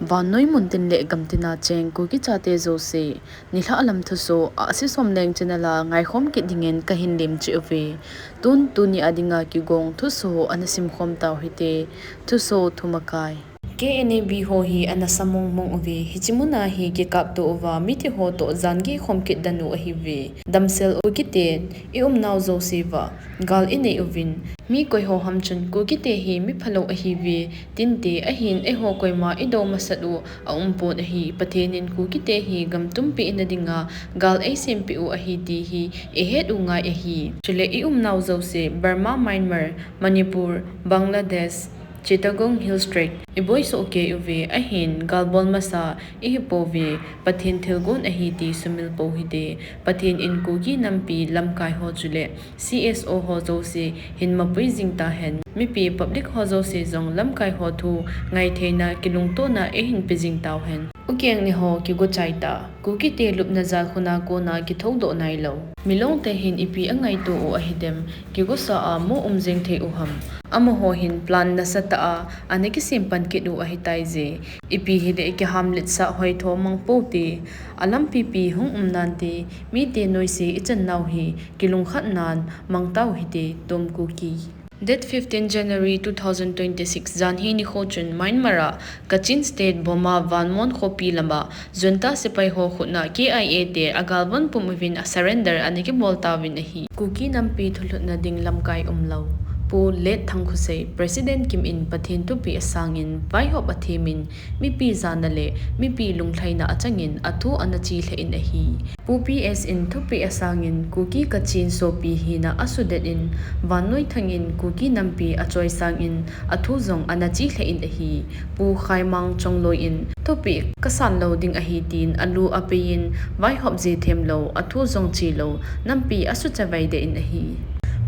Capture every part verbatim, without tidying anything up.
Vannoi muntin le gamtina cheng Kuki chate jouse, nilhah lam thusoh a Sisom Leng channel a ngaikhom kit dingin kahin lemcheh uve. Tun tuni a dinga kigong thusoh ana simkhom tau hite. Thusoh thumakai. K N A B ho hi ana samong mong uve. Hiche muna hi kikapto uva mite ho toh jan gei khom kit dan u ahiuve. Damsel u kiten i umnau jouse uva gal inei uvin, mi koi ho ham chun Kukite hi mi phalou ahiuve, tinte ahin eiho koima idou masat u aumpon ahi. Pathen in Kukite hi gam tumpi ina dinga gal eisempeh u ahi ti hi ihet u ngai ahi. Chule i umnau jouse, Burma, Myanmar, Manipur, Bangladesh, Chittagong Hill Tracts, iboisoh kei uve, ahin galbol masa ihipouve, Pathen thilgon ahi ti sumil pou hite. Pathen in Kuki nampi lamkai ho chule C S O ho jouse hin mapui jing tahen. Mipi public ho jouse jong lamkai ho thu ngaitheina kilungtona eihin pe jing tauhen. Ukeng ni ho kigo chai ta. Kukite lupna jalkhun a kona kithoudoh nailou. Milongte hin ipi angaito u ahidem, kigosa a mo um jeng thei u ham. Amaho hin plan nasatah a ana kisem pan kit u ahitai je. Ipi hile kihamletsah hoitho mang pou te. Alampipi hung um nante, mite noise ichan nau hi kilungkhat nan mang tau hite, Tom Kuki. Date fifteen January two thousand twenty-six, janhi nikho chun Myanmar a Kachin State Boma Vanmon khopi lama junta sepai ho khutna K I A te agalvon pum uvin a surrender ana kibol tauvin ahi. Kuki nampi thulhutna ding lamkai umlou. Pu Let Thangkhosei, President Kim in Pathen thupeh asangin vaihop athemin mipi jana le mipi lunglhaina achangin athu ana chi lheh in ahi. Pu P S in thupeh asangin Kuki Kachin sopi hina asudet in vannoi thangin Kuki nampi achoisangin athu jong ana chi lheh in ahi. Pu Khaimang Chongloi in thupeh kasan lou ding ahi tin alu apeiyin vaihop jeh themlou, athu jong chilou, nampi asuchavai deh in ahi.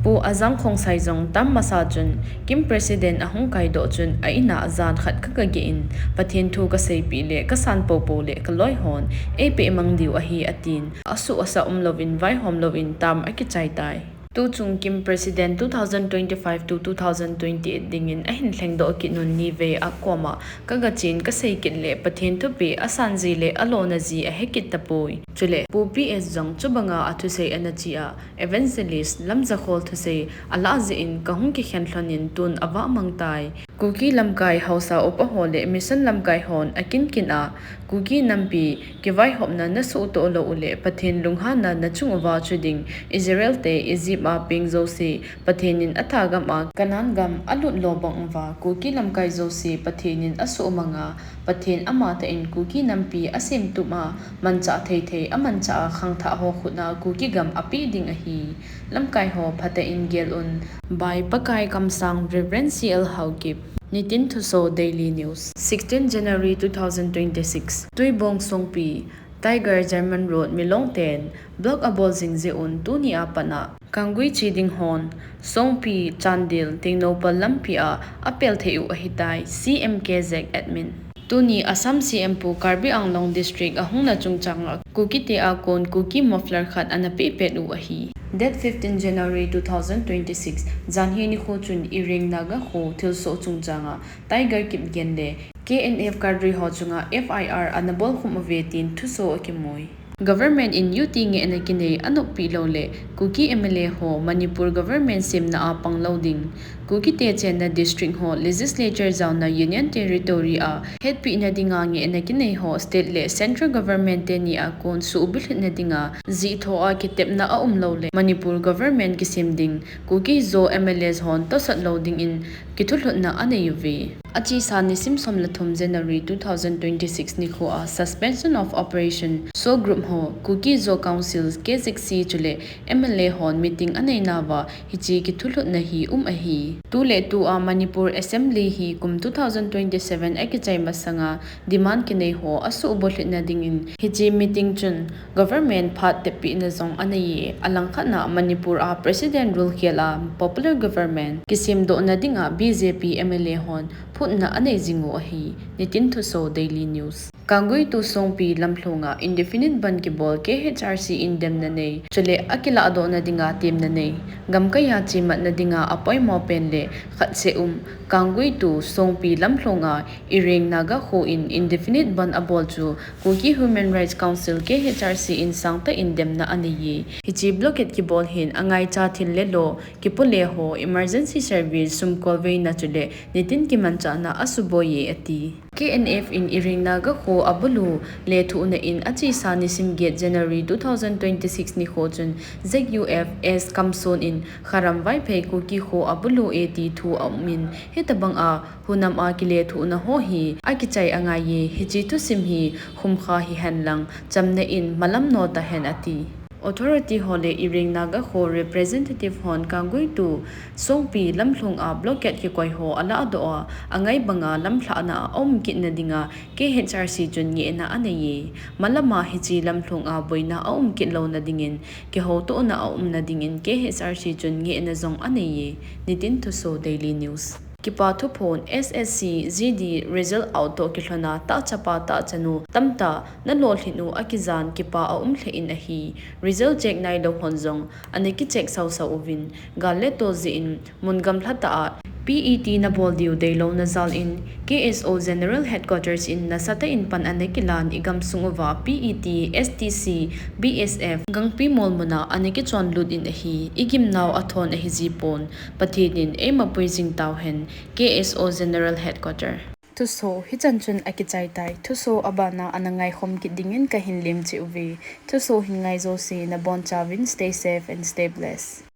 Pu Ajang Khongsai jong tam masa chun Kim President ahung kaidoh chun a ina jan khat kagageh in Pathen thu kaseipeh le kasan poupou le kaloi hon eipeh mang diu ahi atin, asuh asa umlouvin vaihom louvin tam akichai tai. Tuchung Kim President two thousand twenty-five to two thousand twenty-eight dingin ahin lhengdoh kit nun nivei akoma kagachen kasei kit le Pathen thupeh asan ji le alona ji ahe kit tapoi. Chule Pu P S jong chubanga athusei ana chi a, Evangelist Lamjakhol thusei alah jeh in kahung kikhen lhonin tun avah mang tai. Kuki lamkai haosa upa ho le mission lamkai hon akin kin a, Kuki nampi kivaihopna nasuhtoh lou u le Pathen lunghanna nachung uva chu ding, Israel te Egypt a peng jouse Pathen in athagam a Canaan gam alut lo bang uva Kuki lamkai jouse Pathen in asuhmang a, Pathen amatah in Kuki nampi asemtup a, manchah thei thei amanchah a khangthah ho khut a Kuki gam apeh ding ahi. Lamkai ho phatah in gel un. By Pakai Kamsang, Reverend C L Haokip. Nitin Thusoh Daily News. Sixteen January two thousand twenty-six. Tuibong Songpi, Tiger German Road, Milong ten block abol jing jeh un tuni a pat a Kangui che ding hon Songpi, Chandel, Tengnoupal lampi a apel thei u ahitai, C M K Z admin. Tuni Assam C M Pu Karbi Anglong District ahungna chungchang a Kuki te a kon Kuki muffler khat ana peh pet u ahi. Date fifteen January two thousand twenty-six, janhi nikho chun Ireng Naga kho thilsoh chungchang a Tiger Kipgen le K N F cadre ho chunga F I R ana bolkhum uve tin thusoh akimui. Government in U T ngehna kinei anoppi lou le Kuki M L A ho Manipur government semna a pang lou ding, Kuki te chenna district ho legislature jaona Union Territory a hetpina dinga ngehna kinei ho state le central government teni a kon suhbulhitna dinga jih tho a kitepna aum lou le Manipur government kisem ding, Kuki Zo M L As hon tosot lou dingin kithulhutna anei uve. Achesa nisim som le thum January two thousand twenty-six nikho a Suspension of Operation SoO group ho Kuki Zo Council, K Z C chule M L A hon meeting anei nauva hiche kithulhutna hi um ahi. Tu le tu a Manipur Assembly hi kum two thousand twenty-seven akichai masanga demand kinei ho asuhbulhitna dingin hiche meeting chun government phat teppina jong anei e, alangkhat na Manipur a President rule khel a popular government kisemdohna dinga B J P M L A hon phutna anei jing u ahi. Nitin Thusoh Daily News. Kangui to Songpi lamlhunga indefinite bandh kibol K H R C in demna nei, chule akiladohna dinga temna nei. Gamkaiya chematna dinga apoimo pen le khat seh um, Kangui to Songpi lamlhunga Ireng Naga kho in indefinite bandh abol chu Kuki Human Rights Council K H R C in sangtah in demna aneiye. Hiche blockade kibol hin angaicha thil le lo, kipole ho, emergency service, sum kolveina chule nitin kimanchahna asuboiye ati. K N F in Ireng Naga kho abulu lethuhna in achesa nisim get January two thousand twenty-six nikho chun Z U F S Kamson in Kharam Vaiphei Kuki kho abulu e ti thu aumin, hitobanga hunam a kilethuhna ho hi akichai angaiye, hiche thusim hi khumkha hihen lang chamna in malam notahen ati. Authority ho le Ireng Naga kho representative hon Kangui to Songpi lamlhunga blockade kikoi ho aladoh a, angai banga lamlhahna a aum kitna dinga K H R C chun ngehna aneiye. Malama hiche lamlhunga boina aum kitlouna dingin, kihoutohna aumna dingin K H R C chun ngehna jong aneiye. Nitin Thuso, Daily News. Kipa thuphon. S S C G D result out toh kilhona tahchapa tahchanu tamtah nalolhin u akijan kipa aum lheh in ahi. Result check nailou hon jong ana kicheck sausau uvin, gal le tol jeh in mun gamlha tah a P E T nabol diu deilouna jal in K S O General Headquarters in nasatah in pan ana kilan, igamsung uva P E T, S T C, B S F gangpi mol muna ana kichonlut in ahi. Igimnau athon ahijipon, Pathen in eimapui jing tauhen. K S O General Headquarter. Thuso hichan chun akichaitai. Thuso abana ana ngaikhom kit dingin kahin lemcheh uve. Thuso hin ngai jouse nabonchauvin stay safe and stay blessed.